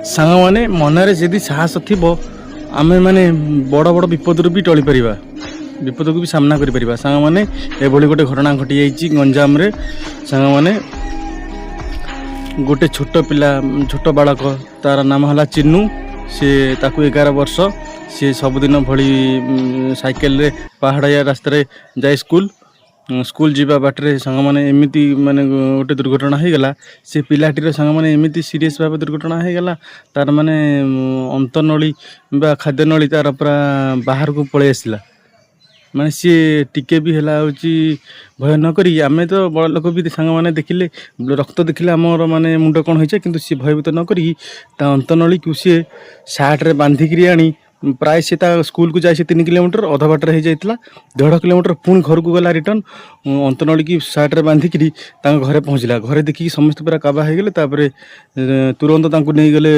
ସାଙ୍ଗମାନେ, ମନରେ ଯଦି ସାହସ ଥିବ, ଆମେ ମାନେ ବଡ଼ ବଡ଼ ବିପଦରୁ ବି ଟଳିପାରିବା, ବିପଦକୁ ବି ସାମ୍ନା କରିପାରିବା। ସାଙ୍ଗମାନେ, ଏଭଳି ଗୋଟେ ଘଟଣା ଘଟିଯାଇଛି ଗଞ୍ଜାମରେ। ସାଙ୍ଗମାନେ, ଗୋଟେ ଛୋଟ ପିଲା, ଛୋଟ ବାଳକ, ତାର ନାମ ହେଲା ଚିନୁ। ସେ ତାକୁ 11 ବର୍ଷ। ସିଏ ସବୁଦିନ ଭଳି ସାଇକେଲରେ ପାହାଡ଼ିଆ ରାସ୍ତାରେ ଯାଏ ସ୍କୁଲ। ସ୍କୁଲ ଯିବା ବାଟରେ, ସାଙ୍ଗମାନେ, ଏମିତି ମାନେ ଗୋଟେ ଦୁର୍ଘଟଣା ହେଇଗଲା। ସେ ପିଲାଟିର, ସାଙ୍ଗମାନେ, ଏମିତି ସିରିୟସ୍ ଭାବେ ଦୁର୍ଘଟଣା ହେଇଗଲା, ତାର ମାନେ ଅନ୍ତନଳୀ ବା ଖାଦ୍ୟନଳୀ ତାର ପୁରା ବାହାରକୁ ପଳେଇ ଆସିଲା। ମାନେ ସିଏ ଟିକେ ବି ହେଲା ହେଉଛି ଭୟ ନ କରି, ଆମେ ତ ବଡ଼ ଲୋକ ବି, ସାଙ୍ଗମାନେ, ଦେଖିଲେ ରକ୍ତ ଦେଖିଲେ ଆମର ମାନେ ମୁଣ୍ଡ କ'ଣ ହେଇଯାଏ। କିନ୍ତୁ ସିଏ ଭୟଭୀତ ନ କରିକି ତା ଅନ୍ତନଳୀକୁ ସିଏ ସାର୍ଟରେ ବାନ୍ଧିକିରି ଆଣି, ପ୍ରାୟ ସେ ତା ସ୍କୁଲକୁ ଯାଏ ସେ 3 କିଲୋମିଟର, ଅଧା ବାଟରେ ହେଇଯାଇଥିଲା, 1.5 କିଲୋମିଟର ପୁଣି ଘରକୁ ଗଲା ରିଟର୍ନ, ଅନ୍ତନଳୀକି ସାର୍ଟରେ ବାନ୍ଧିକିରି ତାଙ୍କ ଘରେ ପହଞ୍ଚିଲା। ଘରେ ଦେଖିକି ସମସ୍ତେ ପୁରା କାବା ହେଇଗଲେ। ତାପରେ ତୁରନ୍ତ ତାଙ୍କୁ ନେଇଗଲେ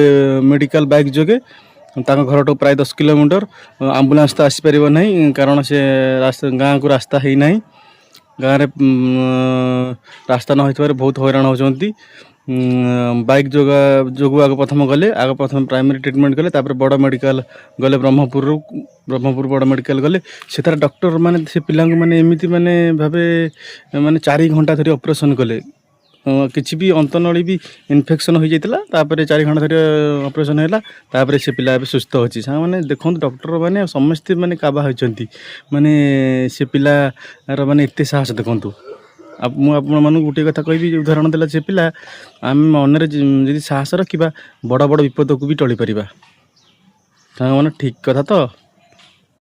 ମେଡ଼ିକାଲ ବାଇକ୍ ଯୋଗେ। ତାଙ୍କ ଘରଠୁ ପ୍ରାୟ 10 କିଲୋମିଟର। ଆମ୍ବୁଲାନ୍ସ ତ ଆସିପାରିବ ନାହିଁ, କାରଣ ସେ ରାସ୍ତା ଗାଁକୁ ରାସ୍ତା ହେଇନାହିଁ। ଗାଁରେ ରାସ୍ତା ନ ହେଇଥିବାରୁ ବହୁତ ହଇରାଣ ହେଉଛନ୍ତି। ବାଇକ୍ ଯୋଗୁଁ ଆଗ ପ୍ରଥମ ଗଲେ, ଆଗ ପ୍ରଥମେ ପ୍ରାଇମେରୀ ଟ୍ରିଟମେଣ୍ଟ କଲେ, ତାପରେ ବଡ଼ ମେଡ଼ିକାଲ ଗଲେ ବ୍ରହ୍ମପୁରରୁ। ବ୍ରହ୍ମପୁର ବଡ଼ ମେଡ଼ିକାଲ ଗଲେ। ସେଠାରେ ଡକ୍ଟର ମାନେ ସେ ପିଲାଙ୍କୁ ମାନେ ଏମିତି ମାନେ ଭାବେ ମାନେ 4 ଘଣ୍ଟା ଧରି ଅପରେସନ୍ କଲେ। କିଛି ବି ଅନ୍ତନଳୀ ବି ଇନଫେକ୍ସନ୍ ହୋଇଯାଇଥିଲା। ତାପରେ 4 ଘଣ୍ଟା ଧରି ଅପରେସନ୍ ହେଲା। ତାପରେ ସେ ପିଲା ଏବେ ସୁସ୍ଥ ଅଛି। ସାଙ୍ଗମାନେ, ଦେଖନ୍ତୁ, ଡକ୍ଟର ମାନେ ସମସ୍ତେ ମାନେ କାବା ହୋଇଛନ୍ତି। ମାନେ ସେ ପିଲାର ମାନେ ଏତେ ସାହସ ଦେଖନ୍ତୁ। ଆଉ ମୁଁ ଆପଣମାନଙ୍କୁ ଗୋଟିଏ କଥା କହିବି ଯେ ଉଦାହରଣ ଦେଲା ସେ ପିଲା, ଆମେ ମନରେ ଯଦି ସାହସ ରଖିବା, ବଡ଼ ବଡ଼ ବିପଦକୁ ବି ଟଳି ପାରିବା। ସାଙ୍ଗମାନେ, ଠିକ୍ କଥା ତ?